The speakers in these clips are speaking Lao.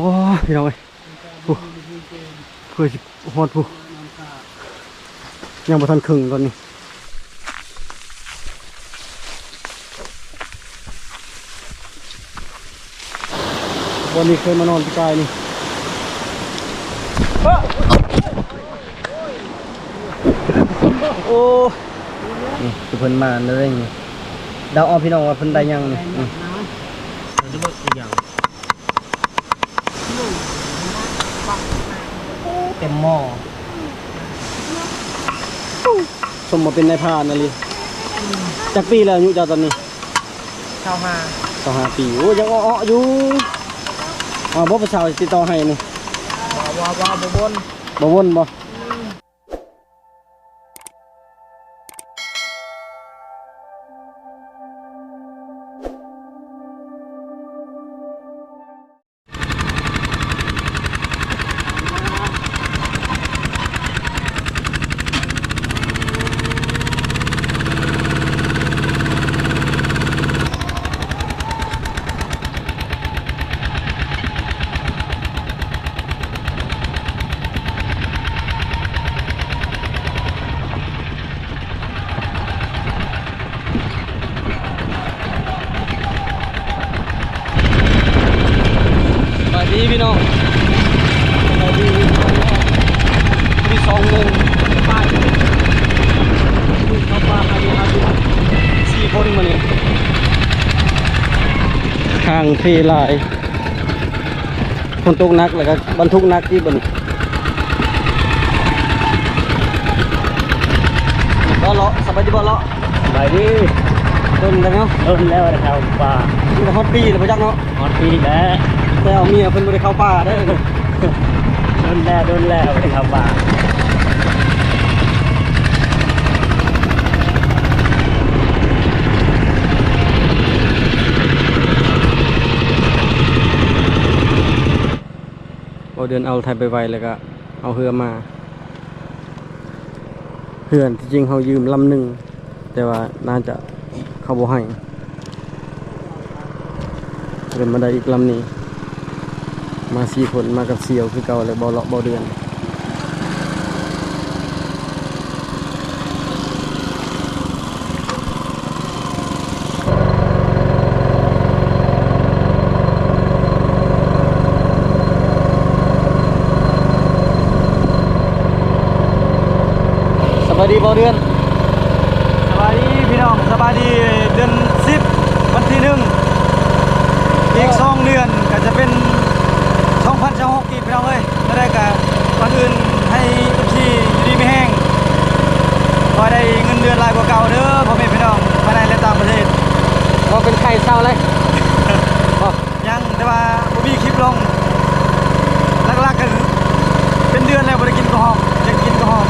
ໂອ້ຍ ພີ່ນ້ອງເອີຍ ຜູ້ ເພື່ອຊິຮອດຜູ້ ຍັງບໍ່ທັນເຄິ່ງຕອນນີ້. ບ່ອນນີ້ເຄີຍມານອນປີກາຍນີ້. ໂອ້ ນີ້ຄືເພິ່ນມາເລີຍນີ້. ເດົາເອົາ ພີ່ນ້ອງ ວ່າເພິ່ນໄດ້ຫຍັງນີ້. ເຕັມໝໍ້ ສົມມາເປັນນາຍພານອີ່ຫຼີ. ຈັກປີແລ້ວອາຍຸເຈົ້າຕອນນີ້? ຊາວຫ້າ ຊາວຫ້າປີ. ໂອ້ ຍັງເອາະໆຢູ່. ເອົາບໍ່ ຜູ້ສາວຕິດຕໍ່ໃຫ້ນີ້? ບໍ່ ບໍ່ ບໍ່ ບໍ່ວົນ ບໍ່ວົນບໍ່? ສະບາຍດີພີ່ນ້ອງ ສະບາຍດີ ມີສອງໂມງປາຍ ເຂົ້າປ່າຫາຢູ່ຫາກິນ ສີ່ຄົນມື້ນີ້ ທາງເພຫຼາຍ. ຝົນຕົກໜັກ ແລ້ວກໍບັນທຸກໜັກອີກບັດນີ້. ບ່າວເລາະ ສະບາຍດີບ່າວເລາະ? ສະບາຍດີ. ດົນແລ້ວເນາະ? ດົນແລ້ວບໍ່ໄດ້ເຂົ້າປ່າ. ມັນກໍຮອດປີແລ້ວບໍ່ຈັກເນາະ? ຮອດປີແລ້ວ. ແຕ່ເອົາເມຍເພິ່ນບໍ່ໄດ້ເຂົ້າປ່າເດ້. ດົນແລ້ວ ດົນແລ້ວບໍ່ໄດ້ເຂົ້າປ່າ. ບໍ່ເດີນເອົາໄຖໄປໄວ້ ແລ້ວກໍເອົາເຮືອມາ. ເຮືອທີ່ຈິງເຮົາຢືມລຳໜຶ່ງ ແຕ່ວ່າໜ້າຈະເຂົາບໍ່ໃຫ້ ເລີຍມາໄດ້ອີກລຳນີ້. ມາສີ່ຄົນ ມາກັບສ່ຽວຄືເກົ່າ ແລະ ເບົາເລາະ ເບົາເດືອນ. ສະບາຍດີເບົາເດືອນ. ສະບາຍດີພີ່ນ້ອງ ສະບາຍດີ. ເດືອນສິບ ວັນທີໜຶ່ງ ອີກສອງເດືອນກໍຈະເປັນສອງພັນຊາວຫົກ ພີ່ນ້ອງເອີຍ. ແນວໃດກໍກ່ອນອື່ນໃຫ້ ເອັຟຊີ ຢູ່ດີມີແຮງ ຂໍໃຫ້ໄດ້ເງິນເດືອນຫຼາຍກວ່າເກົ່າເດີ ພໍ່ແມ່ພີ່ນ້ອງ ພາຍໃນ ແລະ ຕ່າງປະເທດ. ບໍ່ເປັນໄຂ້ເຊົາແລ້ວບໍ່? ຍັງ ແຕ່ວ່າບໍ່ມີຄລິບລົງ ຫຼັກໆ ກໍຄືເປັນເດືອນແລ້ວບໍ່ໄດ້ກິນກະຮອກ ຢາກກິນກະຮອກ.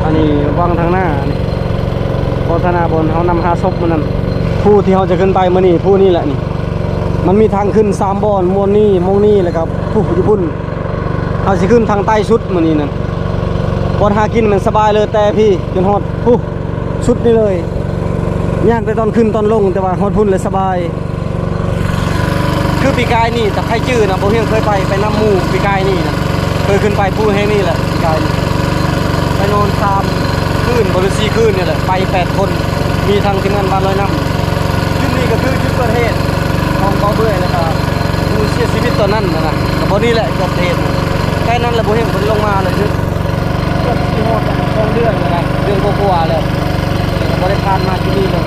ອັນນີ້ວັງທາງໜ້ານີ້ ບ່ອນທາງໜ້າບ່ອນເຮົານຳຫາສົບມື້ນັ້ນ ພູທີ່ເຮົາຈະຂຶ້ນໄປມື້ນີ້ ພູນີ້ແຫຼະນີ້. ມັນມີທາງຂຶ້ນສາມບ່ອນ ບ່ອນນີ້ ໝ່ອງນີ້ ແລ້ວກໍພູຢູ່ພຸ້ນ. ເຮົາຊິຂຶ້ນທາງໃຕ້ສຸດມື້ນີ້ນັ້ນ ບ່ອນຫາກິນມັນສະບາຍເລີຍ ແຕ່ພີ້ຈົນຮອດພູ ສຸດນີ້ເລີຍ ຍ່າງແຕ່ຕອນຂຶ້ນຕອນລົງ ແຕ່ວ່າຮອດພຸ້ນແລ້ວສະບາຍ. ຄືປີກາຍນີ້ ຖ້າໃຜຈື່ນະ ບໍ່ຮຽງເຄີຍໄປ ໄປນຳໝູ່ ປີກາຍນີ້ນະ ເຄີຍຂຶ້ນໄປພູແຫ່ງນີ້ແຫຼະ ປີກາຍນີ້ ໄປນອນສາມຄືນບໍ່ ຫຼື ສີ່ຄືນນີ້ແຫຼະ ໄປແປດຄົນ ມີທັງທີມງານບ້ານລອຍນ້ຳ. ຈຸດນີ້ກໍຄືຈຸດເກີດເຫດຂອງເບົາເບື່ອຍ ແລ້ວກໍຜູ້ເສຍຊີວິດຕອນນັ້ນນະ ກໍບ່ອນນີ້ແຫຼະເກີດເຫດ. ແຕ່ນັ້ນແລ້ວບໍ່ເຫັນເພິ່ນລົງມາເລີຍ ເກືອບຊິຮອດສອງເດືອນແລ້ວນະ ເດືອນກວ່າໆແລ້ວ ແລ້ວກໍບໍ່ໄດ້ຜ່ານມາທີ່ນີ້ເລີຍ.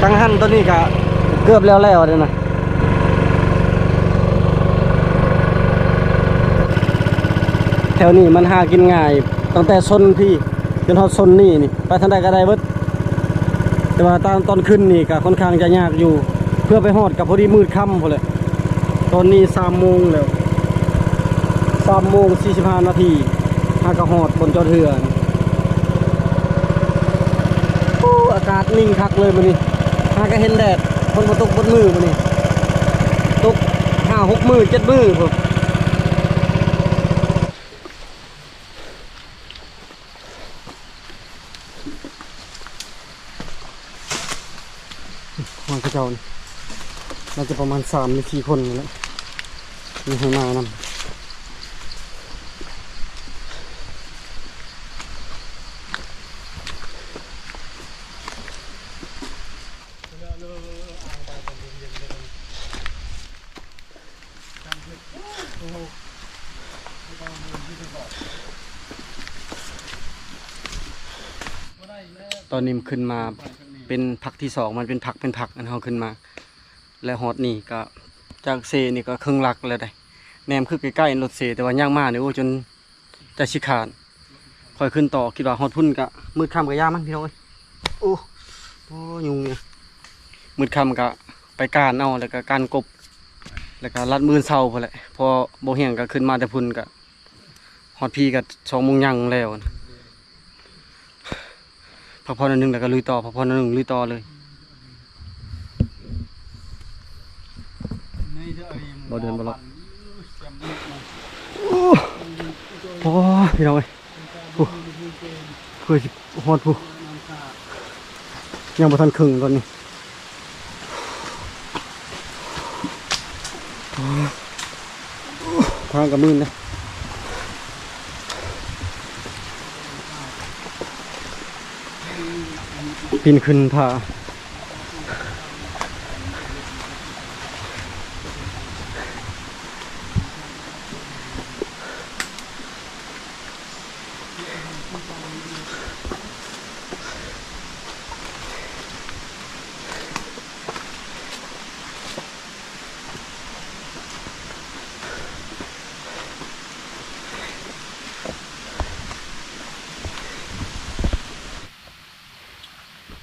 ກັງຫັນຕອນນີ້ກໍເກືອບແລ້ວໆແລ້ວນະ. ແຖວນີ້ມັນຫາກິນງ່າຍ ຕັ້ງແຕ່ໂຊນພີ້ຈົນຮອດໂຊນນີ້ນີ້ ໄປທາງໃດກໍໄດ້ເບິດ. ແຕ່ວ່າຕອນ ຕອນຂຶ້ນນີ້ກໍຄ່ອນຂ້າງຈະຍາກຢູ່ ເພື່ອໄປຮອດກໍພໍດີມືດຄ່ຳພຸ້ນແຫຼະ. ຕອນນີ້ສາມໂມງແລ້ວ ສາມໂມງສີ່ສິບຫ້ານາທີ ຫາກໍຮອດບ່ອນຈອດເຮືອ. ໂອ້ ອາກາດນິ່ງຄັກເລີຍມື້ນີ້ ຫາກໍເຫັນແດດ ຝົນບໍ່ຕົກເບິດມື້ມື້ນີ້ ຕົກຫ້າຫົກມື້ເຈັດມື້ພຸ້ນ. ຮອດເຂົາເຈົ້ານີ້ ໜ້າຈະປະມານສາມຫຼືສີ່ຄົນນີ້ແຫຼະ ມີໃຫ້ມານຳ. ຕອນນີ້ມັນຂຶ້ນມາເປັນພັກທີສອງ ມັນເປັນພັກເປັນພັກ ອັນເຮົາຂຶ້ນມາ ແລະ ຮອດນີ້ກະຈາກເຊນີ້ກະເຄິ່ງຫຼັກແລ້ວໃດ໋ ແນມຄືໃກ້ໆລົດເຊ ແຕ່ວ່າຍ່າງມານີ້ ໂອ້ ຈົນ ໃຈຊິຂາດ ຂ້ອຍຂຶ້ນຕໍ່ ຄິດວ່າຮອດພຸ້ນກະມືດຄ່ຳກະຢ່າມັນ ພີ່ນ້ອງເອີຍ. ໂອ້ ໂອ້ ຍຸງນີ້ ມືດຄ່ຳກະໄປການເອົາ ແລ້ວກະການກົບ ແລ້ວກະລັດມື້ເຊົ້າພຸ້ນແຫຼະ ເພາະບໍ່ຮຽງກະຂຶ້ນມາແຕ່ພຸ້ນກະ ຮອດພີ້ກະສອງໂມງຍັງແລ້ວ. ພັກຜ່ອນໜ້ອຍໜຶ່ງແລ້ວກໍລຸຍຕໍ່ ພັກຜ່ອນໜ້ອຍໜຶ່ງລຸຍຕໍ່ເລີຍ. ບໍ່ເດີນບໍ່ລອດ. ໂອ້ ໂອ້ ພີ່ນ້ອງເອີຍ ໂອ້ ເພື່ອຊິຮອດພຸ້ນ ຍັງບໍ່ທັນເຄິ່ງຕອນນີ້. ທາງກະມື່ນເດ້ ປີນຂຶ້ນຜາ.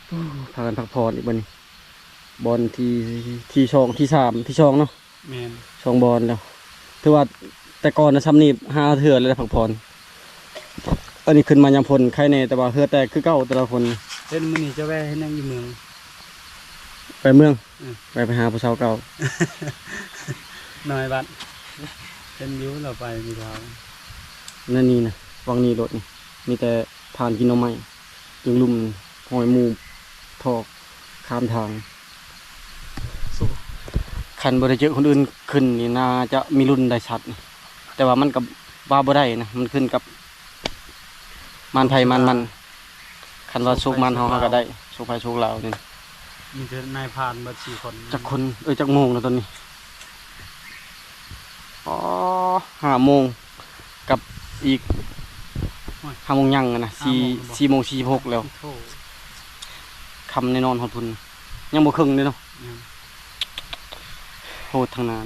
ໂອ້ ພາກັນພັກຜ່ອນອີກບັດນີ້ ບ່ອນທີ່ ທີ່ສອງ ທີ່ສາມ ທີ່ສອງເນາະ. ແມ່ນ ສອງບ່ອນແລ້ວ ຖືວ່າແຕ່ກ່ອນນະ ຊ່ຳນີ້ຫາເທື່ອແລ້ວໄດ້ພັກຜ່ອນ. ອັນນີ້ຂຶ້ນມາຍາມຝົນໄຄແດ່ ແຕ່ວ່າເຫື່ອແຕກຄືເກົ່າແຕ່ລະຄົນ. ເຫັນມື້ນີ້ຈະແວ່ເຮັດຫຍັງຢູ່ເມືອງ? ໄປເມືອງ? ອື ໄປ ໄປຫາຜູ້ສາວເກົ່າ. ນ້ອຍບັດ ເຫັນຢູ່ລາວໄປມື້ເຊົ້າ. ນັ້ນນີ້ນະ ວັງນີ້ໂລດນີ້ ມີແຕ່ທ່ານກິນໜໍ່ໄມ້ ຈຶ່ງລຸ່ມ ຮອຍໝູ ຖອກ ຂ້າມທາງ. ຄັນບໍ່ໄດ້ເຈີຄົນອື່ນຂຶ້ນນີ້ ໜ້າຈະມີລຸ້ນໄດ້ສັດນີ້ ແຕ່ວ່າມັນກໍວ່າບໍ່ໄດ້ນະ ມັນຂຶ້ນກັບໝານໃຜໝານມັນ. ຄັນວ່າໂຊກໝານເຮົາ ເຮົາກໍໄດ້ ໂຊກໃຜໂຊກລາວນີ້. ມີແຕ່ນາຍພານເບິດສີ່ຄົນ. ຈັກຄົນ ເອີຍ ຈັກໂມງແລ້ວຕອນນີ້? ອໍ ຫ້າໂມງ ກັບອີກ ໂອ້ຍ ຫ້າໂມງຍັງນະ ສີ່ ຫ້າໂມງແລ້ວບໍ່? ສີ່ໂມງສີ່ສິບຫົກແລ້ວ. ໂອ້ ຄ່ຳແນ່ນອນຮອດພຸ້ນ ຍັງບໍ່ເຄິ່ງເດ້ເນາະ. ຍັງ ໂຫດທາງໜ້າ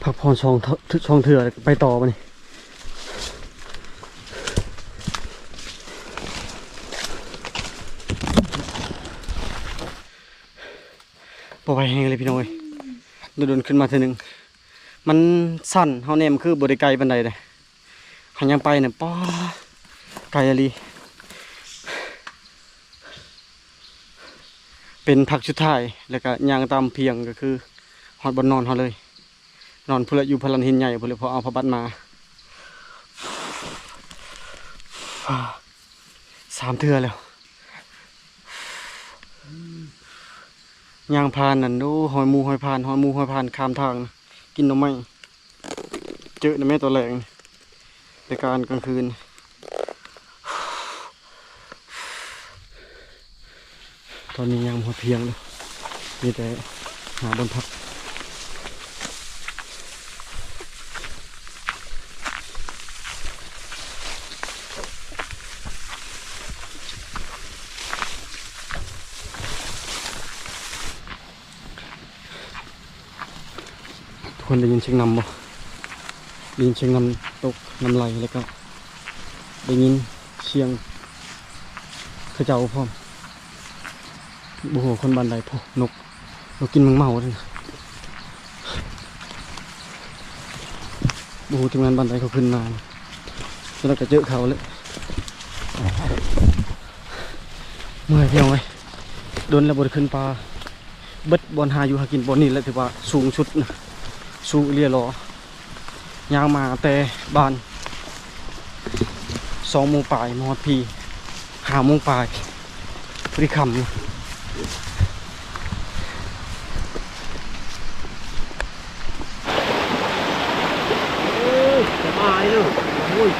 ພັກຜ່ອນສອງເທື່ອ ສອງເທື່ອ ແລ້ວກໍໄປຕໍ່ບັດນີ້. ບໍ່ໄຫວແຮງເລີຍພີ່ນ້ອງເອີຍ ດົນໆຂຶ້ນມາເທື່ອໜຶ່ງ. ມັນສັ້ນ ເຮົາແນມຄືບໍ່ໄດ້ໄກປານໃດເດ້ ເຮົາຍັງໄປນະ ປາ ໄກອີ່ຫຼີ. ເປັນພັກສຸດທ້າຍ ແລ້ວກະຍ່າງຕາມພຽງ ກໍຄືຮອດບ່ອນນອນເຮົາເລີຍ. ນອນພຸ້ນແຫຼະ ຢູ່ພະລານຫີນໃຫຍ່ພຸ້ນແຫຼະ ເພາະເອົາຜ້າບັດມາ. ສາມເທື່ອແລ້ວ ຍ່າງຜ່ານນັ້ນ ໂອ້ ຮອຍໝູຮອຍພານ ຮອຍໝູຮອຍພານ ຂ້າມທາງ ກິນໜໍ່ໄມ້ ເຈີນະແມ່ຕອນແລງ ແຕ່ການກາງຄືນ. ຕອນນີ້ຍັງບໍ່ຮອດພຽງເດີ ມີແຕ່ຫາບ່ອນພັກ. ທຸກຄົນໄດ້ຍິນສຽງນ້ຳບໍ່? ໄດ້ຍິນສຽງນ້ຳຕົກ ນ້ຳໄຫຼ ແລ້ວກໍໄດ້ຍິນສຽງເຂົາເຈົ້າພ້ອມ. ບໍ່ຮູ້ວ່າຄົນບ້ານໃດ. ໂອ້ ນົກ ນົກກິນໝາກເມົາເດ້. ບໍ່ຮູ້ທີມງານບ້ານໃດເຂົາຂຶ້ນມາ. ຕອນນັ້ນກໍເຈີເຂົາເລີຍ. ເມື່ອຍພີ່ນ້ອງເອີຍ ດົນແລ້ວບໍ່ໄດ້ຂຶ້ນປ່າ. ເບິດບ່ອນຫາຢູ່ຫາກິນບ່ອນນີ້ແຫຼະ ຖືວ່າສູງສຸດນະ ສູງອີ່ຫຼີຫຼໍ. ຍ່າງມາແຕ່ບ້ານ ສອງໂມງປາຍ ມາຮອດພີ້ ຫ້າໂມງປາຍ ພໍດີຄ່ຳ. ໂອ້ຍ ສະບາຍເນາະ. ໂອ້ຍ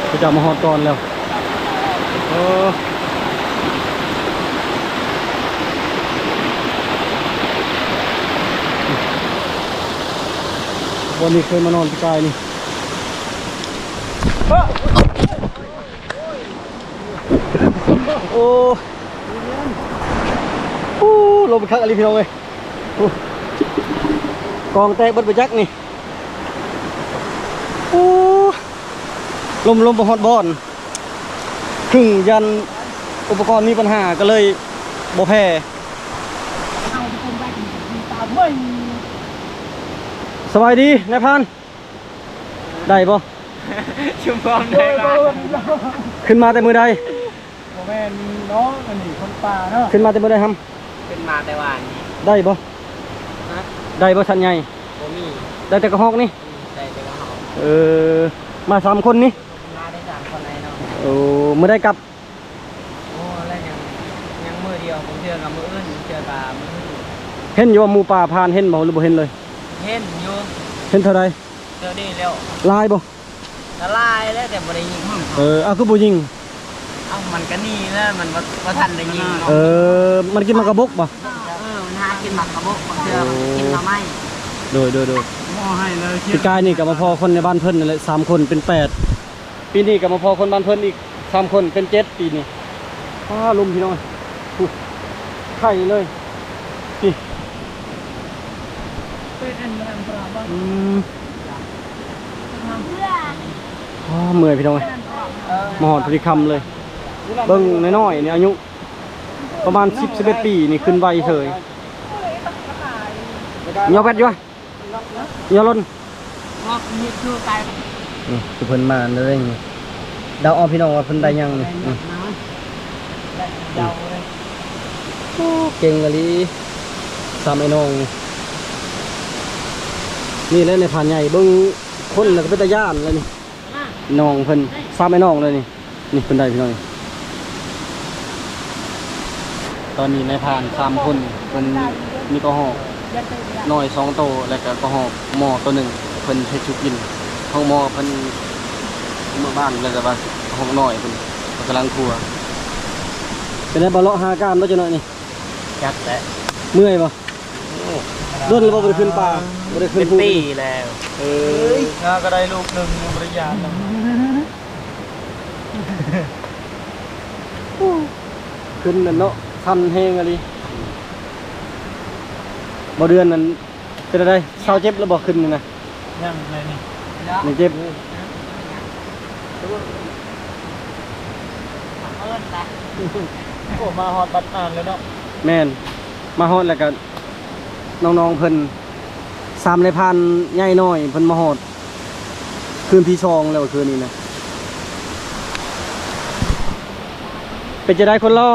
ເຂົາເຈົ້າມາຮອດກ່ອນແລ້ວ. ເອີ ບ່ອນນີ້ເຄີຍມານອນປີກາຍນີ້. ໂອ້ ໂອ້ ລົມຄັກອີ່ຫຼີພີ່ນ້ອງເອີຍ. ໂອ້ ກອງແຕກເບິດບໍ່ຈັກນີ້. ໂອ້ ລົມ ລົມບໍ່ຮອດບ່ອນ. ຄຶ່ງຢ້ານອຸປະກອນມີບັນຫາ ກໍເລີຍບໍ່ແຜ່. ສະບາຍດີນາຍພານ. ໄດ້ບໍ່? ຊຸມພອນໄດ້ບໍ່? ຂຶ້ນມາແຕ່ມື້ໃດ? ບໍ່ແມ່ນເນາະ ອັນນີ້ຄົນປ່າເນາະ. ຂຶ້ນມາແຕ່ມື້ໃດຫຳ? ຂຶ້ນມາແຕ່ວານນີ້. ໄດ້ບໍ່? ຮະ? ໄດ້ບໍ່ສັດໃຫຍ່? ບໍ່ມີ. ໄດ້ແຕ່ກະຮອກນີ້? ອືມ ໄດ້ແຕ່ກະຮອກ. ເອີ ມາສາມຄົນນີ້? ມາໄດ້ສາມຄົນໄດ້ເນາະ. ໂອ້ ມື້ໃດກັບ? ໂອ້ ແລ້ວຍັງ ຍັງມື້ດຽວ ບາງເທື່ອກໍມື້ອື່ນ ບາງເທື່ອກໍມື້ອື່ນ. ເຫັນຢູ່ວ່າໝູປ່າຜ່ານ ເຫັນບໍ່ ຫຼືບໍ່ເຫັນເລີຍ? ເຫັນຢູ່. ເຫັນເທົ່າໃດ? ເທື່ອນີ້ແລ້ວ. ຫຼາຍບໍ່? ກໍຫຼາຍແລ້ວ ແຕ່ບໍ່ໄດ້ຍິງ. ເອີ ເອົາ ຄືບໍ່ຍິງ? ເອົາ ມັນກໍໜີແລ້ວ ມັນບໍ່ ບໍ່ທັນໄດ້ຍິງ. ເອີ ມັນກິນໝາກກະບົກບໍ່? ເອີ ມັນຫາກິນໝາກກະບົກ ບາງເທື່ອມັນກິນໜໍ່ໄມ້. ໂດຍ ໂດຍ ໂດຍ. ປີກາຍນີ້ກໍມາພໍ້ຄົນໃນບ້ານເພິ່ນນັ້ນແຫຼະ ສາມຄົນເປັນແປດ. ປີນີ້ກໍມາພໍ້ຄົນບ້ານເພິ່ນອີກສາມຄົນ ເປັນເຈັດປີນີ້. ຟ້າລົມພີ່ນ້ອງ ໂອ້ ໄຂ່ເລີຍນີ້. ອືມ ອ້າ ເມື່ອຍພີ່ນ້ອງເອີຍ. ມາຮອດພໍດີຄ່ຳເລີຍ. ເບິ່ງນ້ອຍໆນີ້ ອາຍຸປະມານສິບ ສິບເອັດປີນີ້ ຂຶ້ນໄວເສີຍ. ຍອມແບດຢູ່ ຢ່າຫຼົ່ນ. ອືມ ຄືເພິ່ນມາເລີຍນີ້. ເດົາເອົາພີ່ນ້ອງວ່າເພິ່ນໄດ້ຫຍັງນີ້. ອືມ ອືມ ໂອ້ ເກັ່ງອີ່ຫຼີ ສາມໄອ້ນ້ອງນີ້. ນີ້ແຫຼະນາຍພານໃຫຍ່ ເບິ່ງຄົນແລ້ວກໍເປັນຕາຢ້ານແລ້ວນີ້. ນ້ອງເພິ່ນ ສາມໄອ້ນ້ອງເລີຍນີ້. ນີ້ເພິ່ນໄດ້ພີ່ນ້ອງ. ຕອນນີ້ນາຍພານສາມຄົນ ເພິ່ນມີກະຮອກນ້ອຍສອງໂຕ ແລ້ວກະກະຮອກໝໍ້ໂຕໜຶ່ງ ເພິ່ນເຮັດສູ່ກິນ. ຮອກໝໍ້ເພິ່ນເມືອບ້ານແລ້ວ ແຕ່ວ່າຮອກນ້ອຍເພິ່ນ ເພິ່ນກຳລັງຄົວ. ເປັນໄດ ບໍ່ເລາະຫາການບໍ່ຈັກໜ້ອຍນີ້? ຈັກແຫຼະ. ເມື່ອຍບໍ່? ໂອ້ ດົນແລ້ວບໍ່ ບໍ່ໄດ້ຂຶ້ນປ່າ ບໍ່ໄດ້ຂຶ້ນພູ ເປັນປີແລ້ວ. ເອີຍ ງາກໍໄດ້ລູກໜຶ່ງ ຍັງບໍ່ໄດ້ຢານນຳ. ຂຶ້ນນັ້ນເນາະ ຊັນແຮງອີ່ຫຼີ. ບໍ່ເດືອນນັ້ນເປັນໃດ ຊາວເຈັບແລ້ວບໍ່ ຂຶ້ນນີ້ນະ? ຍັງເລີຍນີ້ ຍັງເຈັບ. ໂອ້ ມາຮອດບັດອ່ານແລ້ວເນາະ. ແມ່ນ ມາຮອດແລ້ວກໍນ້ອງໆເພິ່ນ ສາມນາຍພານໃຫຍ່ນ້ອຍເພິ່ນມາຮອດຄືນທີສອງແລ້ວ ຄືນນີ້ນະ. ເປັນຈັ່ງໃດຄົນຫຼໍ່?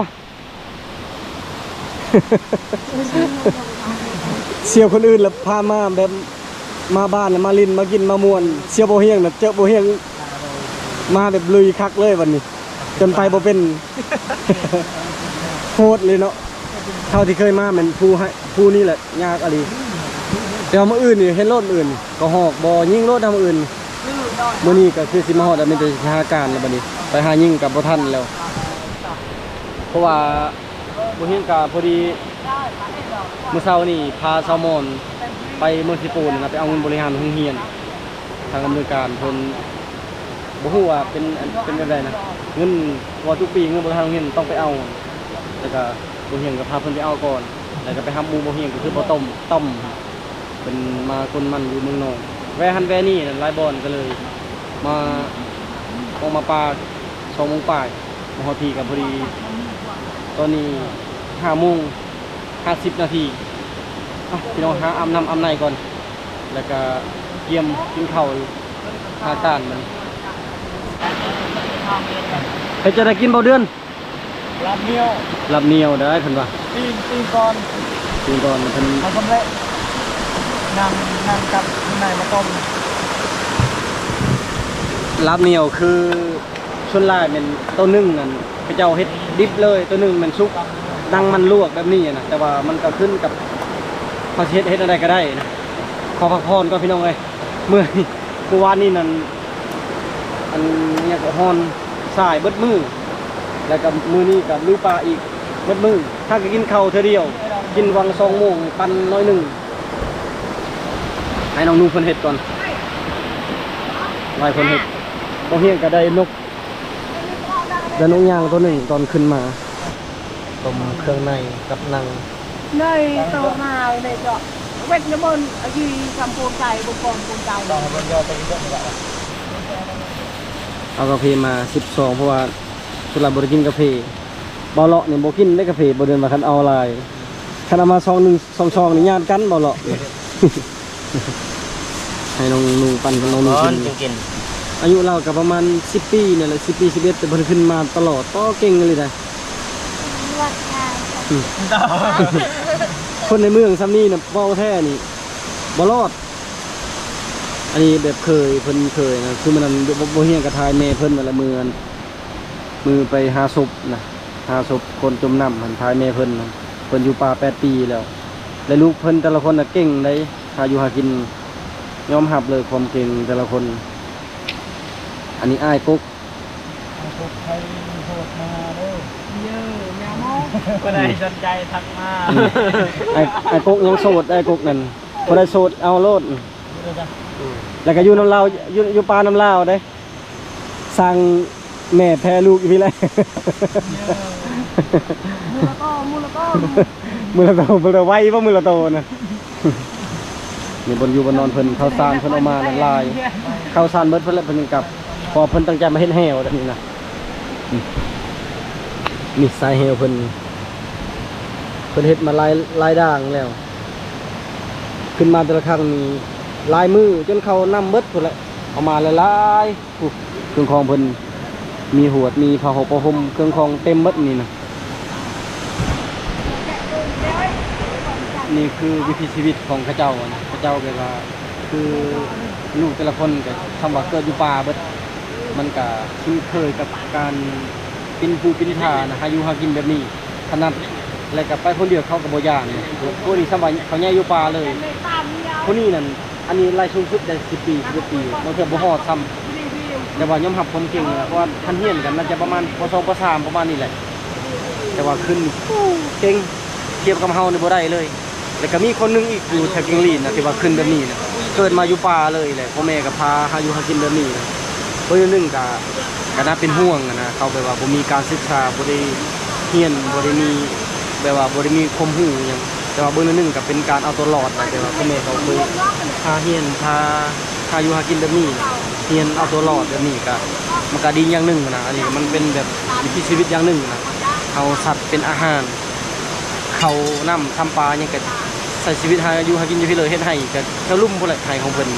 ສ່ຽວຄົນອື່ນລະພາມາແບບ ມາບ້ານລະມາຫຼິ້ນມາກິນມາມ່ວນ, ສ່ຽວບໍ່ຮຽງນະ ເຈີບໍ່ຮຽງ ມາແບບລຸຍຄັກເລີຍບັດນີ້ ຈົນໄປບໍ່ເປັນ. ໂຫດເລີຍເນາະ. ເທົ່າທີ່ເຄີຍມາແມ່ນພູໃຫ້ ພູນີ້ແຫຼະຍາກອີ່ຫຼີ. ແຕ່ວ່າມື້ອື່ນນີ້ເຫັນໂລດ ມື້ອື່ນນີ້ກໍຮອກບໍ່ຍິງໂລດນຳມື້ອື່ນ. ມື້ນີ້ກໍຄືຊິມາຮອດແລ້ວ ມີແຕ່ຊິຫາການແລ້ວບັດນີ້ ໄປຫາຍິງກໍບໍ່ທັນແລ້ວ ເພາະວ່າ ບໍ່ຮຽງກະພໍດີ ມື້ເຊົ້ານີ້ພາຊາວມອນໄປເມືອງເຊໂປນນະ ໄປເອົາເງິນບໍລິຫານໂຮງຮຽນ. ທາງອຳນວຍການເພິ່ນບໍ່ຮູ້ວ່າເປັນ ເປັນແບບໃດນະ ເງິນ ເພາະວ່າທຸກປີເງິນບໍລິຫານໂຮງຮຽນຕ້ອງໄປເອົາ ແລ້ວກະບໍ່ຮຽງກະພາເພິ່ນໄປເອົາກ່ອນ ແລ້ວກະໄປຮັບໝູ່ບໍ່ຮຽງ ກະຄືບໍ່ຕ້ອມ ຕ້ອມ ເພິ່ນມາກົນມັນຢູ່ເມືອງນອງ ແວ່ຫັ້ນແວ່ນີ້ຫຼາຍບ່ອນ ກໍເລີຍມາ ອອກມາປ່າສອງໂມງປາຍ ມາຮອດພີ້ກໍພໍດີ ຕອນນີ້ຫ້າໂມງຫ້າສິບນາທີ. ອ່ະ ພີ່ນ້ອງ ຫາອາບນ້ຳອາບໃນກ່ອນ ແລ້ວກໍກຽມກິນເຂົ້າ ຫາການມັນ. ເຮັດຈັ່ງໃດກິນບໍ່ເດືອນ? ລາບໜຽວ ລາບໜຽວໄດ້ເພິ່ນວ່າ ປີ້ງ ປີ້ງກ່ອນ ປີ້ງກ່ອນເພິ່ນ ເອົາສຳເລັດ ນ້ຳ ນ້ຳກັບຂ້າງໃນມາຕົ້ມ. ລາບໜຽວຄືສ່ວນຫຼາຍແມ່ນໂຕໜຶ່ງນັ້ນ ເຂົາເຈົ້າເຮັດດິບເລີຍ, ໂຕໜຶ່ງແມ່ນສຸກ ດັ່ງມັນລວກແບບນີ້ນະ. ແຕ່ວ່າມັນກໍຂຶ້ນກັບເຮົາຊິເຮັດ ເຮັດແນວໃດກໍໄດ້ນະ. ຂໍພັກຜ່ອນກ່ອນພີ່ນ້ອງເອີຍ ເມື່ອຍ. ມື້ວານນີ້ນັ້ນ ອັນຫຍັງກໍ ຮ້ອນສາຍເບິດມື້ ແລ້ວກໍມື້ນີ້ກໍລຸຍປ່າອີກເບິດມື້. ຫາກໍກິນເຂົ້າເທື່ອດຽວ ກິນຫວ່າງສອງໂມງ ປັນໜ້ອຍໜຶ່ງ. ໃຫ້ນ້ອງນຸ່ງເພິ່ນເຮັດກ່ອນ ໃຫ້ເພິ່ນເຮັດ. ບໍ່ຮຽນກໍໄດ້ນົກ ໄດ້ນົກຍ່າງໂຕໜຶ່ງຕອນຂຶ້ນມາ. ຕົ້ມເຄື່ອງໃນກັບໜັງ. ໃນຕອນມາໃນເຈາະເວັດນະບົນອາຢີກຳໂປນໄກ່ບົນກອງໂປນໄກ່. ເອົາກາເຟມາສິບສອງ ເພາະວ່າສ່ວນຫຼາຍບໍ່ໄດ້ກິນກາເຟ. ເບົາເລາະນີ້ບໍ່ກິນເດ້ກາເຟ ບໍ່ເດີນວ່າຄັນເອົາຫຼາຍ. ຄັນເອົາມາຊອງໜຶ່ງ ສອງຊອງນີ້ຍາດກັນເບົາເລາະ. ໃຫ້ນ້ອງນຸ່ງປັ້ນ ນ້ອງນຸ່ງກິນ. ອາຍຸລາວກໍປະມານສິບປີນີ້ແຫຼະ ສິບປີ ສິບເອັດ ແຕ່ເພິ່ນຂຶ້ນມາຕະຫຼອດ. ໂຕເກັ່ງອີ່ຫຼີໄດ໋. ອືມ ຄົນໃນເມືອງຊ່ຳນີ້ນະ ເວົ້າແທ້ນີ້ບໍ່ລອດ. ອັນນີ້ແບບເຄີຍ ເພິ່ນເຄີຍນະ ຄືມື້ນັ້ນບໍ່ ບໍ່ຮຽນກໍຖ່າຍແມ່ເພິ່ນນັ້ນແຫຼະ ມື້ ມື້ໄປຫາສົບນະ ຫາສົບຄົນຈົມນ້ຳຫັ້ນ ຖ່າຍແມ່ເພິ່ນນະ. ເພິ່ນຢູ່ປ່າແປດປີແລ້ວ ແລະ ລູກເພິ່ນແຕ່ລະຄົນນະເກັ່ງໃດ໋ ຫາຢູ່ຫາກິນ. ຍອມຮັບເລີຍຄວາມເກັ່ງແຕ່ລະຄົນ. ອັນນີ້ອ້າຍກົກ ອ້າຍກົກໃຜໂສດມາເດີ ເດີ ຢ່າມອງ ຜູ້ໃດສົນໃຈທັກມາ. ອືມ ອ້າຍ ອ້າຍກົກຍັງໂສດ ອ້າຍກົກນັ້ນ ຜູ້ໃດໂສດເອົາໂລດ. ແລ້ວກໍຢູ່ນຳລາວ ຢູ່ ຢູ່ປ່ານຳລາວເດ້. ສ້າງແມ່ແພ້ລູກຢູ່ພີ້ແຫຼະ. ມື້ລະໂຕ ມື້ລະໂຕ ມື້ລະໂຕ ມື້ລະໄວບໍ່ ມື້ລະໂຕນະ. ນີ້ບ່ອນຢູ່ບ່ອນນອນເພິ່ນ ເຂົ້າສານເພິ່ນເອົາມານັ້ນຫຼາຍ ເຂົ້າສານເບິດເພິ່ນແຫຼະ ເພິ່ນຍັງກັບ ເພາະວ່າເພິ່ນຕັ້ງໃຈມາເຮັດແຮ້ວແບບນີ້ນະ. ນີ້ ນີ້ສາຍແຮ້ວເພິ່ນ ເພິ່ນເຮັດມາຫຼາຍ ຫຼາຍດ່າງແລ້ວ ຂຶ້ນມາແຕ່ລະຄັ້ງນີ້ຫຼາຍມື້ ຈົນເຂົ້ານ້ຳເບິດພຸ້ນແຫຼະ ເອົາມາຫຼາຍໆ. ໂອ້ ເຄື່ອງຂອງເພິ່ນ ມີຫວດ ມີຜ້າຫົບຜ້າຫົ່ມ ເຄື່ອງຂອງເຕັມເບິດນີ້ນະ. ນີ້ຄືວິຖີຊີວິດຂອງເຂົາເຈົ້ານະ ເຂົາເຈົ້າແບບວ່າ ຄືລູກແຕ່ລະຄົນກໍ ຄຳວ່າເກີດຢູ່ປ່າເບິດ ມັນກໍຄຸ້ນເຄີຍກັບການປິ່ນປູປິ່ນຜານະ ຫາຢູ່ຫາກິນແບບນີ້ ຖະໜັດ ແລະ ກໍໄປຄົນດຽວເຂົາກໍບໍ່ຢ້ານ. ພວກນີ້ສ່ຳວ່າເຂົາໃຫຍ່ຢູ່ປ່າເລີຍ. ພວກນີ້ນັ້ນ ອັນນີ້ໄລ່ສູງສຸດໄດ້ສິບປີ ສິບເອັດປີ ບາງເທື່ອບໍ່ຮອດຊ້ຳ. ແຕ່ວ່າຍອມຮັບຄວາມເກັ່ງນະ ເພາະວ່າຄັນຮຽນກໍໜ້າຈະປະມານ ປໍສອງ ປໍສາມ ປະມານນີ້ແຫຼະ. ແຕ່ວ່າຂຶ້ນເກັ່ງ ທຽບກັບເຮົານີ້ບໍ່ໄດ້ເລີຍ. ແລ້ວກໍມີຄົນໜຶ່ງອີກຢູ່ແຖວກິງລີນນະ ທີ່ວ່າຂຶ້ນແບບນີ້ນະ ເກີດມາຢູ່ປ່າເລີຍແຫຼະ ພໍ່ແມ່ກໍພາຫາຢູ່ຫາກິນແບບນີ້ນະ. ເບິ່ງໜຶ່ງກໍ ກໍໜ້າເປັນຫ່ວງນະ ເຂົາແບບວ່າບໍ່ມີການສຶກສາ ບໍ່ໄດ້ຮຽນ ບໍ່ໄດ້ມີ ແບບວ່າບໍ່ໄດ້ມີຄວາມຮູ້ຫຍັງ. ແຕ່ວ່າເບິ່ງໜຶ່ງກໍເປັນການເອົາຕົວລອດນະ ແບບວ່າພໍ່ແມ່ເຂົາເຄີຍພາຮຽນ ພາ ພາຢູ່ຫາກິນແບບນີ້ນະ ຮຽນເອົາຕົວລອດແບບນີ້ ກໍ ມັນກໍດີຢ່າງໜຶ່ງນະ. ອັນນີ້ມັນເປັນແບບວິຖີຊີວິດຢ່າງໜຶ່ງນະ ເຮົາສັດເປັນອາຫານ ເຂົ້ານ້ຳ ຊຳປາຫຍັງ ກໍໃຊ້ຊີວິດຫາຢູ່ຫາກິນຢູ່ພີ້ເລີຍ. ເຮັດໄຮ່ກໍແຖວລຸ່ມພຸ້ນແຫຼະ ໄຮ່ຂອງເພິ່ນ.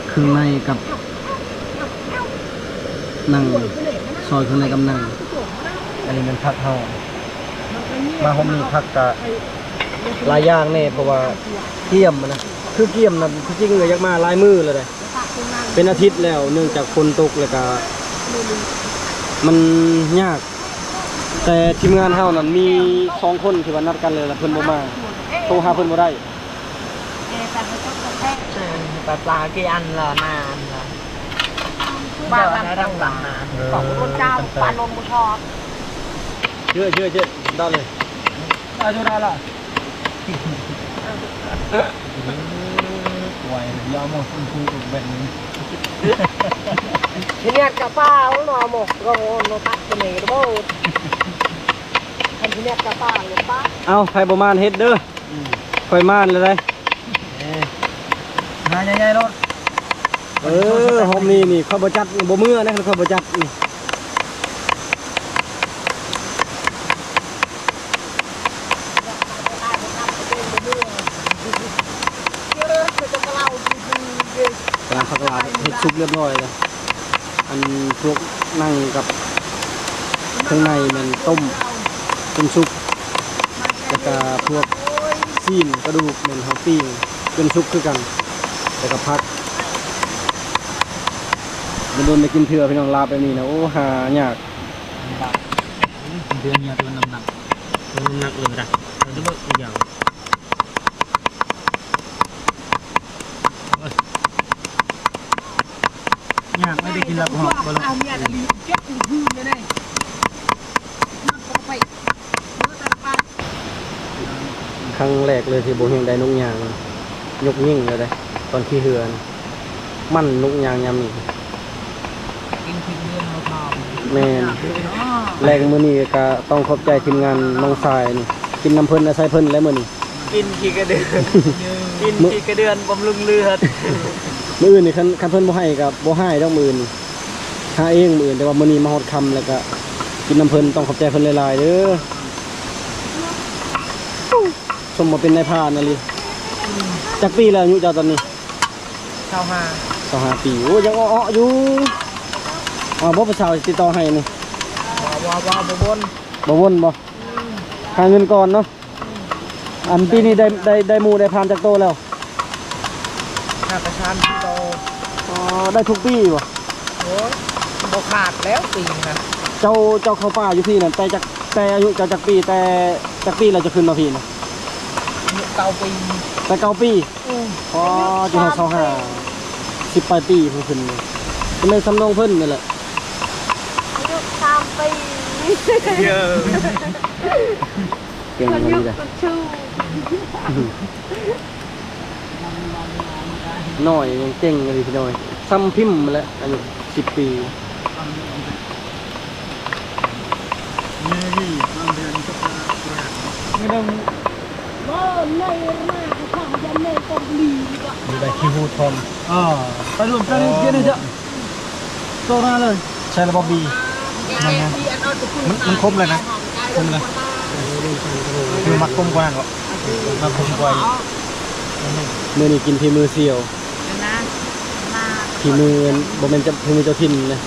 ເຄື່ອງໃນກັບໜັງ ຊອຍເຄື່ອງໃນກັບໜັງ. ອັນນີ້ແມ່ນຜັກເຮົາ ມາຮອບນີ້ຜັກກະຫຼາຍຢ່າງແດ່ ເພາະວ່າກຽມນະ ຄືກຽມນະ ທີ່ຈິງກໍຢາກມາຫຼາຍມື້ແລ້ວເດ້ ເປັນອາທິດແລ້ວ ເນື່ອງຈາກຝົນຕົກ ແລ້ວກະມັນຍາກ. ແຕ່ທີມງານເຮົານັ້ນມີສອງຄົນທີ່ວ່ານັດກັນແລ້ວ ແລ້ວເພິ່ນບໍ່ມາ ໂທຫາເພິ່ນບໍ່ໄດ້. ເອີ ປາ ປາ ປາ ເອີ ເຈ ເຈ ເຈ ດາເລີຍ ອາ ໂຈ ດາລະ ເອົາ ໃຜບໍ່ມານເຮັດເດີ ອືມ ຂ້ອຍມານແລ້ວໄດ໋. ເອີ ຫອມນີ້ນີ້ ຂ້ອຍບໍ່ຈັດ ບໍ່ເມືອນະ ຂ້ອຍບໍ່ຈັດນີ້. ກຳລັງຜັກຫຼາບເຮັດສຸກຮຽບຮ້ອຍແລ້ວ. ອັນພວກໜັງກັບເຄື່ອງໃນແມ່ນຕົ້ມ ຕົ້ມສຸກ ແລ້ວກະພວກຊີ້ນກະດູກແມ່ນເຮົາປີ້ງ. ເປັນຊຸບຄືກັນ ແລ້ວກໍຜັກ ດົນໆໄດ້ກິນເທື່ອພີ່ນ້ອງ ລາບແບບນີ້ນະ ໂອ້ ຫາຍາກ ລຳບາກ ເດືອນເຫື່ອທີ່ມັນນ້ຳໜັກ ນ້ຳໜັກເລີຍນະ ເອົາຈະເບິ່ງອີກຢ່າງ ໂອ້ຍ ຍາກໄດ້ກິນລາບຫອມບໍ່ລະ ເອົາເມຍຕະລີເກັບຄືນເລີຍ ນັບບໍ່ໄປ ຄັ້ງແລກເລີຍທີ່ບໍ່ແຮງໄດ້ນົກຍາງ ຍົກຍິງເລີຍເດ້ ຕອນຂີ່ເຮືອນ ມັນນົກຍາງຍາມນີ້ ກິນກິນເຮືອນເຮົາທາມ ແມ່ນ ແລງມື້ນີ້ກໍຕ້ອງຂອບໃຈທີມງານນ້ອງຊາຍນີ້ ກິນນຳເພິ່ນອາໄສເພິ່ນແຫຼະມື້ນີ້ ກິນຂີ້ກະເດືອນ ກິນຂີ້ກະເດືອນບຳລຸງເລືອດ ມື້ອື່ນນີ້ຄັນ ຄັນເພິ່ນບໍ່ໃຫ້ກໍບໍ່ຮ້າຍດອກມື້ອື່ນນີ້ ຫາເອງມື້ອື່ນ ແຕ່ວ່າມື້ນີ້ມາຮອດຄ່ຳແລ້ວກະກິນນຳເພິ່ນ ຕ້ອງຂອບໃຈເພິ່ນຫຼາຍໆເດີ ສົມວ່າເປັນນາຍພານອີ່ຫຼີ ຈັກປີແລ້ວອາຍຸເຈົ້າຕອນນີ້? ຊາວຫ້າ ຊາວຫ້າປີ ໂອ້ ຍັງເອາະໆຢູ່ ເອົາບໍ່ຜູ້ສາວຕິດຕໍ່ໃຫ້ນີ້ ບໍ່ ບໍ່ ບໍ່ ບໍ່ວົນ ບໍ່ວົນບໍ່? ຫາເງິນກ່ອນເນາະ ອັນປີນີ້ໄດ້ ໄດ້ ໄດ້ໝູ່ໄດ້ພານຈັກໂຕແລ້ວ? ຫາໄປສາມສີ່ໂຕ ອໍ ໄດ້ທຸກປີບໍ່? ໂອ້ຍ ບໍ່ຂາດແລ້ວປີນີ້ນະ ເຈົ້າ ເຈົ້າເຂົ້າປ່າຢູ່ພີ້ນັ້ນ ແຕ່ຈັກ ແຕ່ອາຍຸເຈົ້າຈັກປີ? ແຕ່ຈັກປີແລ້ວເຈົ້າຂຶ້ນມາພີ້ນະ? ອາຍຸເກົ້າປີ ແຕ່ເກົ້າປີ ອືມ ອໍ ຈົນຮອດຊາວຫ້າ ສິບປາຍປີເພິ່ນຂຶ້ນ ເປັນໄດ້ສ່ຳນ້ອງເພິ່ນນີ້ແຫຼະ ອາຍຸສາມປີ ເອີ ເກັ່ງອີ່ຫຼີເດ້ ນ້ອຍຍັງເກັ່ງອີ່ຫຼີພີ່ນ້ອງ ສ່ຳພິມແຫຼະ ອາຍຸສິບປີ ມີໃບຂີ້ຫູທອມ ເອີ ໄປລວມກັນເຮັດໃຫ້ເຈົ້າ ໂຕໜ້າເລີຍ ໃສ່ລະບອບບີ ມັນ ມັນຄົມເລີຍນະ ຄົມເລີຍ ຄືມັກຄົມກວ່ານັ້ນເບາະ ມັກຄົມກວ່າອີກ ມື້ນີ້ກິນຝີມືສ່ຽວ ນະ ນະ ຝີມື ບໍ່ແມ່ນຈະ ຝີມືເຈົ້າຖິ່ນນະ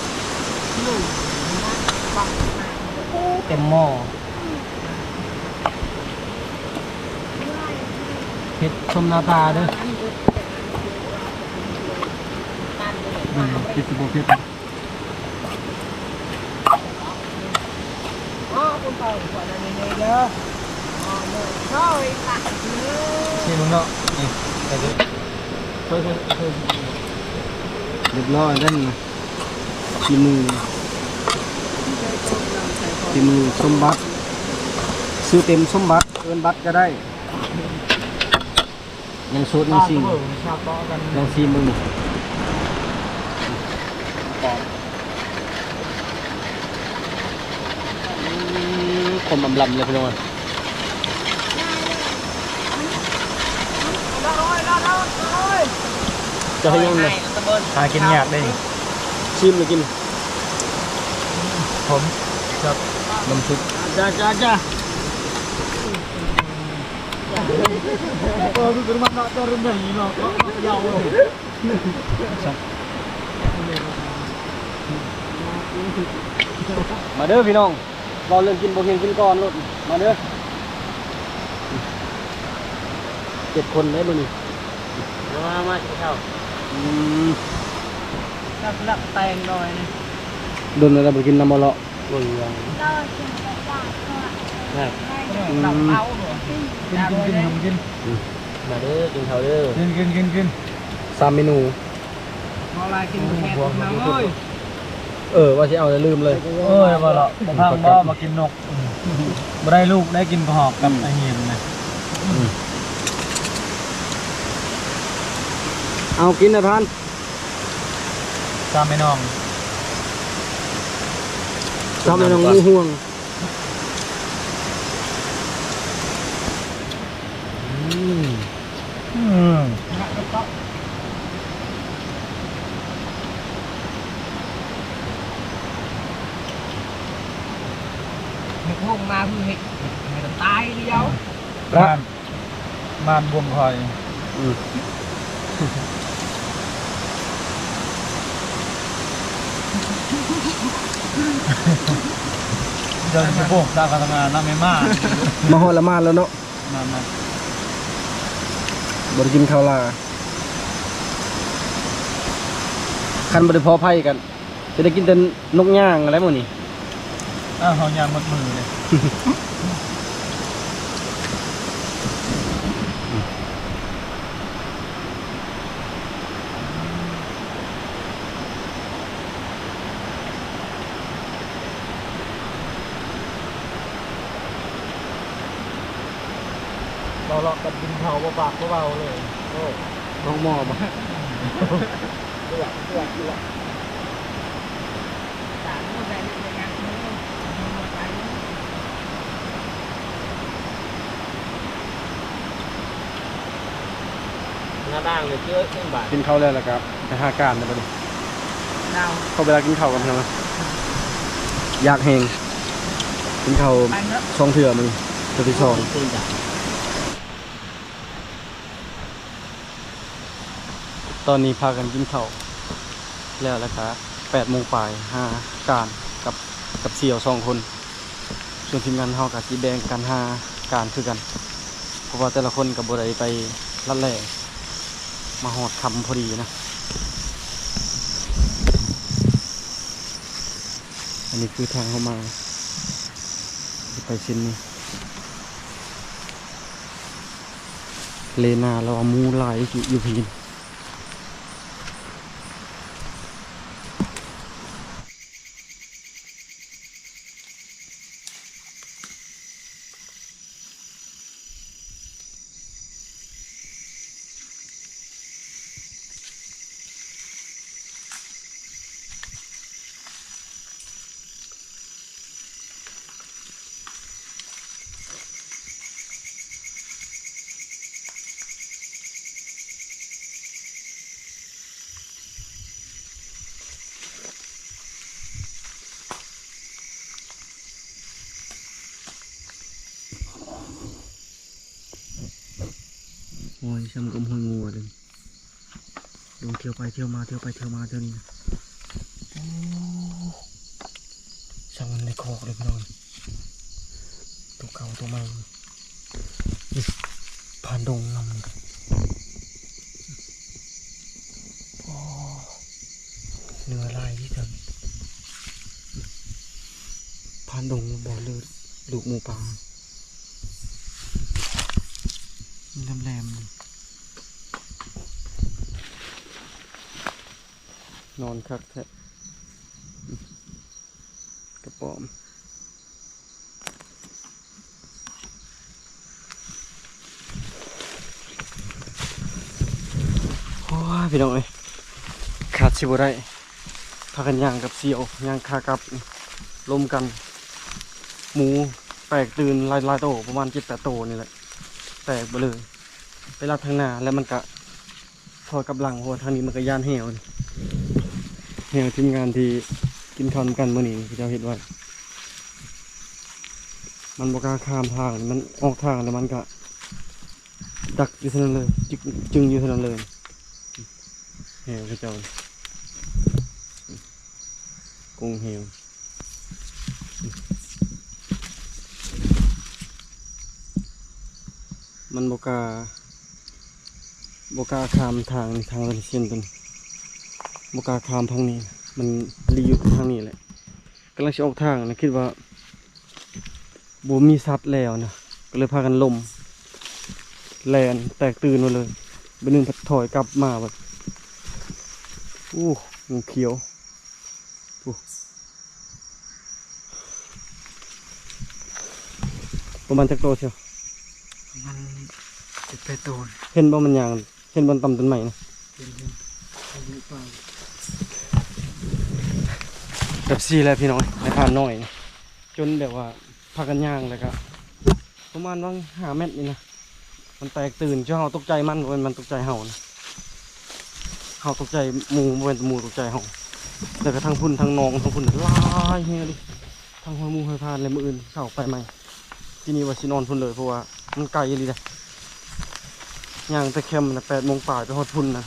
ເຕັມໝໍ້. ເຮັດສົມໜ້າຕາເດີ ອືມ ເຮັດຊິບໍ່ເຜັດ ນີ້ເບິ່ງເນາະ ນີ້ ໄປເດີ ຮຽບຮ້ອຍແລ້ວນີ້ນະ. ຝີມື ຝີມືສົມບັດ ຊື່ເຕັມສົມບັດ ເອີ້ນບັດກໍໄດ້ ຍັງໂສດຍັງຊິງ ລອງຊີມເບິ່ງ ອືມ ຄົມອຳລຳເລີຍພີ່ນ້ອງ. ຈະເຮັດຫຍັງນະ? ຫາກິນຍາກເດ້ນີ້ ຊີມແລ້ວກິນ ຂົມ ແຊບ ນ້ຳຊຸບ ຈ້າ ຈ້າ ຈ້າ ມາເດີພີ່ນ້ອງ. ເວົ້າເລື່ອງກິນບໍ່ກິນ ກິນກ່ອນໂລດ ມາເດີ ເຈັດຄົນເດ້ມື້ນີ້ ມາ ມາກິນເຂົ້າ ອືມ ລັກໆແຕ່ງໜ້ອຍນີ້ ດົນແລ້ວບໍ່ກິນນຳບໍ່ເລາະ ເບິ່ງຢ່າງ ແຊບ ອືມ ກິນ ກິນ ກິນ ກິນ ອືມ ມາເດີ ກິນເຂົ້າເດີ ກິນ ກິນ ກິນ ກິນ ສາມເມນູ. ເວົ້າຫຼາຍກິນບໍ່ແຊບນະເອີຍ ເອີ ວ່າຊິເອົາແລ້ວລືມເລີຍ ເອີຍ ວ່າລະບໍ່ພັງບໍ່ມາກິນນົກ ອືມ ບໍ່ໄດ້ລູກໄດ້ກິນກະຫອກກັບ ອືມ ໄອ້ຫີນນະ ອືມ ເອົາກິນນະທ່ານ ສາມແມ່ນ້ອງ ສາມແມ່ນ້ອງ ໝູ່ຫ່ວງ ອືມ. ອືມ ເຮັດໂຮງມາເພື່ອເຮັດໃຫ້ຕາຍດຽວ ບ້ານ ບ້ານບວມຄອຍ ອືມ ເດີນຊິໂພກຕາກະທະງານຳແມ່ມາ ມາຮອດລະມາດແລ້ວເນາະ. ມາ ມາ ບໍ່ໄດ້ກິນເຂົ້າລາ. ຄັນບໍ່ໄດ້ພໍໄພກັນ ຈະໄດ້ກິນແຕ່ນົກຍ່າງແຫຼະມື້ນີ້. ອ້າວ ເຮົາຍ່າງໝົດມື້ເດ້. ເລາະໆກັນກິນເຂົ້າ ບໍ່ປາກບໍ່ເວົ້າເລີຍ. ໂອ້ ຕ້ອງໝໍບໍ່? ເລືອດ ເລືອດ ເລືອດ. ໜ້າຕ່າງເລີຍເກີດຂຶ້ນບາດ. ກິນເຂົ້າແລ້ວ ແລ້ວກໍໄປຫາການແລ້ວບັດນີ້. ເຂົ້າເວລາກິນເຂົ້າກັນເນາະ. ຢາກແຮງ ກິນເຂົ້າສອງເທື່ອມື້ນີ້ ເທື່ອທີສອງ. ຕອນນີ້ພາກັນກິນເຂົ້າແລ້ວ ແລ້ວກະແປດໂມງປາຍ ຫາການກັບ ກັບສ່ຽວສອງຄົນ. ສ່ວນທີມງານເຮົາກະຊິແບ່ງກັນຫາການຄືກັນ ເພາະວ່າແຕ່ລະຄົນກະບໍ່ໄດ້ໄປລັດແລ່ ມາຮອດຄ່ຳພໍດີນະ. ອັນນີ້ຄືທາງເຮົາມາ ຊິໄປເສັ້ນນີ້. ເລນາລາວວ່າໝູຫຼາຍຢູ່ພີ້. ໂອ້ຍ ຊ່ຳກັບຫ້ວຍງົວເດ້. ລົງທ່ຽວໄປທ່ຽວມາ ທ່ຽວໄປທ່ຽວມາແຖວນີ້ນະ. ໂອ້ ຊ່າງມັນໄດ້ຄອກເລີຍພີ່ນ້ອງ ໂຕເກົ່າໂຕໃໝ່. ນີ້ ຜ່ານດົງນຳນີ້. ໂອ້ ເນື້ອຫຼາຍທີ່ສຸດ. ຜ່ານດົງບໍ່ ຫຼື ລູກໝູປ່າ ມີແຫຼມໆ ນອນຄັກແທ້ ກະປອມ. ໂອ້ຍ ພີ່ນ້ອງເອີຍ ຂາດຊິບໍ່ໄດ້ ພາກັນຍ່າງກັບສ່ຽວ ຍ່າງຂາກັບ ລົມກັນ. ໝູແຕກຕື່ນຫຼາຍໆໂຕ ປະມານເຈັດແປດໂຕນີ້ແຫຼະ ແຕກເບີດເລີຍ. ໄປລັດທາງໜ້າ ແລ້ວມັນກະຖອຍກັບຫຼັງ ເພາະວ່າທາງນີ້ມັນກະຢ້ານແຮ້ວ. ແຮ້ວທີມງານທີ່ກິນເຂົ້ານຳກັນມື້ນີ້ ເຂົາເຈົ້າເຮັດໄວ້ ມັນບໍ່ກ້າຂ້າມທາງ ມັນອອກທາງແລ້ວມັນກະດັກຢູ່ເທົ່ານັ້ນເລີຍ ຈຶງຢູ່ເທົ່ານັ້ນເລີຍ. ແຮ້ວເຂົາເຈົ້າ ກົງແຮ້ວ ມັນບໍ່ກ້າ ບໍ່ກ້າຂ້າມທາງນີ້ ທາງເສັ້ນຕົວນີ້ ບໍ່ກ້າຂ້າມທາງນີ້ ມັນລີ້ຢູ່ທາງນີ້ແຫຼະ. ກຳລັງຊິອອກທາງນະ ຄິດວ່າບໍ່ມີສັດແລ້ວນະ ກໍເລີຍພາກັນລົມ ແລ່ນແຕກຕື່ນມາເລີຍ. ບາດໜຶ່ງພັດຖອຍກັບມາບັດ ໂອ້ ງູຂຽວ. ໂອ້ ປະມານຈັກໂຕຊຽວ? ປະມານເຈັດແປດໂຕ. ເຫັນບໍ່ມັນຍ່າງ ເຫັນບ່ອນຕ່ຳຕົ້ນໄມ້ນະ? ເຫັນ ເຫັນ ເຫັນຢູ່ປ່າ. ແບບຊີ້ແຫຼະພີ່ນ້ອງ ໃນພານນ້ອຍ ຈົນແບບວ່າພາກັນຍ່າງ ແລ້ວກະປະມານຫວ່າງຫ້າແມັດນີ້ນະ ມັນແຕກຕື່ນ. ເຈົ້າເຮົາຕົກໃຈມັນ ບໍ່ແມ່ນມັນຕົກໃຈເຮົານະ. ເຮົາຕົກໃຈໝູ່ ບໍ່ແມ່ນໝູ່ຕົກໃຈເຮົາ. ແລ້ວກະທັງພຸ້ນ ທັງໜອງ ທັງພຸ້ນຫຼາຍແຮງເດ. ທັງຫ້ວຍໝູ່ຫ້ວຍພານ ແລະ ມື້ອື່ນເຊົ້າໄປໃໝ່. ທີ່ນີ້ວ່າຊິນອນພຸ້ນເລີຍ ເພາະວ່າມັນໄກອີ່ຫຼີເດ້. ຍ່າງແຕ່ແຄມນະ ແປດໂມງປາຍ ໄປຮອດພຸ້ນນະ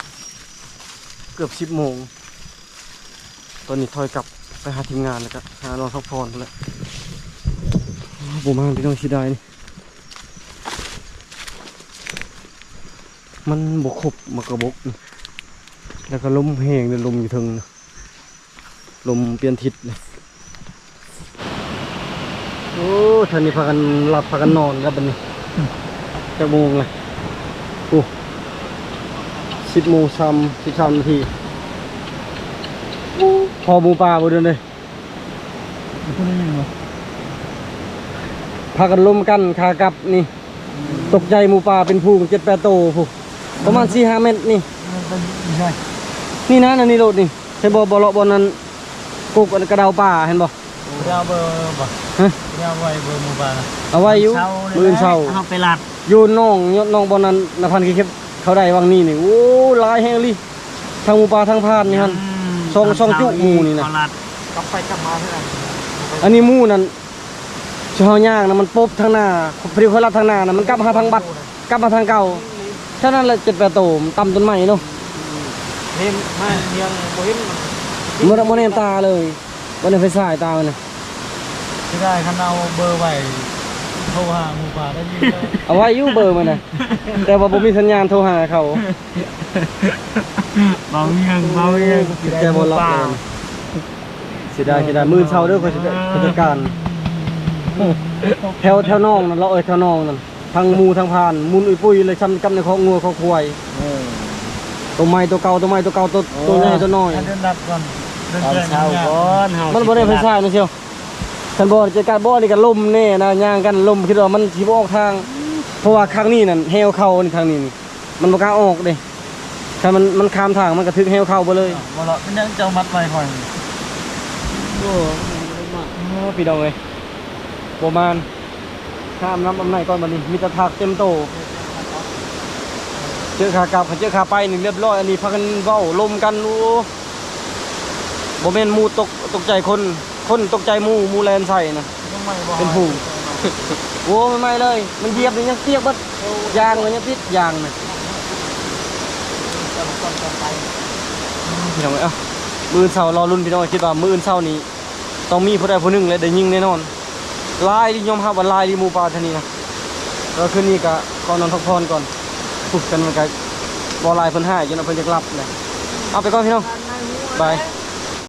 ເກືອບສິບໂມງ. ຕອນນີ້ຖອຍກັບໄປຫາທີມງານ ແລ້ວກະຫານອນພັກຜ່ອນພຸ້ນແຫຼະ. ໂອ້ ບໍ່ມາພີ່ນ້ອງ ເສຍດາຍນີ້. ມັນບໍ່ຄົບໝາກກະບົກນີ້ ແລ້ວກໍລົມແຮງເດ້ ລົມຢູ່ເທິງນະ ລົມປ່ຽນທິດເດ້. ໂອ້ ທ່ານນີ້ພາກັນຫຼັບ ພາກັນນອນແລ້ວບັດນີ້. ອືມ ຈັກໂມງລະ? ໂອ້ ສິບໂມງສາມສິບສາມນາທີ. ພໍໝູປ່າບໍ່ເດີ່ນເດ້ ພາກັນລົມກັນຂາກັບນີ້. ຕົກໃຈໝູປ່າເປັນຝູງເຈັດແປດໂຕພຸ້ນ ປະມານສີ່ຫ້າແມັດນີ້. ນີ້ນະ ອັນນີ້ໂລດນີ້ ເຫັນບໍ່? ບໍ່ເລາະບ່ອນນັ້ນ ກົກອັນກະເດົາປ່າ ເຫັນບໍ່? ບໍ່ໄດ້ເອົາເບີບໍ່? ຮະ? ບໍ່ໄດ້ເອົາໄວ້ເບີໝູປ່ານະ? ເອົາໄວ້ຢູ່ ມື້ອື່ນເຊົ້າ ເຮົາໄປລັດ ຢູ່ໜອງ ໜອງບ່ອນນັ້ນ ນະພັນ ເກັບເຂົ້າໄດ້ຫວ່າງນີ້ນີ້. ໂອ້ ຫຼາຍແຮງອີ່ຫຼີ ທັງໝູປ່າທັງພານນີ້ຫັ້ນ. ອືມ ສອງ ສອງຈຸໝູນີ້ນະ ເຂົາລັດ ກັບໄປກັບມາເທື່ອ. ອັນນີ້ໝູນັ້ນ ເຮົາຍ່າງນະ ມັນປົບທາງໜ້າ ພໍດີຂ້ອຍລັດທາງໜ້ານະ ມັນກັບມາທາງບັດ ກັບມາທາງເກົ່າ. ເທົ່ານັ້ນແຫຼະ ເຈັດແປດໂຕ ຕຳຕົ້ນໄມ້ເນາະ. ເຫັນມາຍັງບໍ່ເຫັນ ບໍ່ໄດ້ ບໍ່ແນມຕາເລີຍ ບໍ່ໄດ້ໄຟສາຍຕາມັນນະ. ເສຍດາຍ ຄັນເອົາເບີໄວ້ໂທຫາໝູປ່າໄດ້ຢູ່. ເອົາໄວ້ຢູ່ເບີມັນນະ ແຕ່ວ່າບໍ່ມີສັນຍານໂທຫາເຂົາ. ເບົາວຽງ ເບົາວຽງ ແຕ່ບໍ່ລັບເລີຍ. ເສຍດາຍ ເສຍດາຍ ມື້ອື່ນເຊົ້າເດີ ຂ້ອຍຊິໄປ ຂ້ອຍຈັດການ ແຖວ ແຖວໜອງນັ້ນເລາະ ເອີຍ ແຖວໜອງນັ້ນ ທັງໝູທັງພານ ໝຸ່ນອຸ້ຍປຸ້ຍເລີຍ ຊ່ຳກັບໃນຄອກງົວຄອກຄວາຍ. ເອີ ໂຕໃໝ່ໂຕເກົ່າ ໂຕໃໝ່ໂຕເກົ່າ ໂຕ ໂອ້ ໂຕໃຫຍ່ໂຕນ້ອຍ. ເດີນລັດກ່ອນ ເດີນແຈ້ງ ຕອນເຊົ້າກ່ອນ ເຮົາ ມັນບໍ່ໄດ້ໄຟສາຍນະສ່ຽວ. ຄັນບໍ່ຈັດການ ບໍ່ນີ້ກໍລົມແນ່ນະ ຍ່າງກັນລົມ ຄິດວ່າມັນຊິບໍ່ອອກທາງ ເພາະວ່າຂ້າງນີ້ນັ້ນແຮວເຂົ້າ ນີ້ ຂ້າງນີ້ນີ້ ມັນບໍ່ກ້າອອກເດ້. ຖ້າມັນ ມັນຂ້າມທາງ ມັນກະຖືກແຮວເຂົ້າເບິດເລີຍ. ບໍ່ລະ ເປັນຫຍັງເຈົ້າມັດໄວ້ຂ້ອຍ? ໂອ້ ໂອ້ ພີ່ນ້ອງເອີຍ ບໍ່ມານ ຂ້າມນ້ຳອຳໄນກ່ອນບັດນີ້ ມີແຕ່ທາກເຕັມໂຕ. ເຈີຂາກັບ ເຈີຂາໄປນີ້ລຽບຮ້ອຍ. ອັນນີ້ພາກັນເວົ້າລົມກັນ ໂອ້ ບໍ່ແມ່ນໝູຕົກ ຕົກໃຈຄົນ ຄົນຕົກໃຈໝູ ໝູແລ່ນໃສ່ນະ ເປັນຜູງ. ໂອ້ ໃໝ່ໆເລີຍ ມັນຢຽບນີ້ຍັງປຽກເບິດ ຢາງມັນຍັງຕິດຢາງນະ. ພີ່ນ້ອງເອີຍ ມື້ອື່ນເຊົ້າລໍລຸ້ນ ພີ່ນ້ອງ ຄິດວ່າມື້ອື່ນເຊົ້ານີ້ຕ້ອງມີຜູ້ໃດຜູ້ໜຶ່ງແຫຼະໄດ້ຍິງແນ່ນອນ. ຫຼາຍ ຍອມຮັບວ່າຫຼາຍອີ່ຫຼີໝູປ່າແຖວນີ້ນະ. ແລ້ວຄືນນີ້ກະຂໍນອນພັກຜ່ອນກ່ອນ ພຸ້ນ ກັນມັນກະບໍ່ຫຼາຍ ເພິ່ນຮ້າຍຢູ່ນະ ເພິ່ນຢາກຫຼັບແຫຼະ. ເອົາ ໄປກ່ອນ ພີ່ນ້ອງ ບາຍ.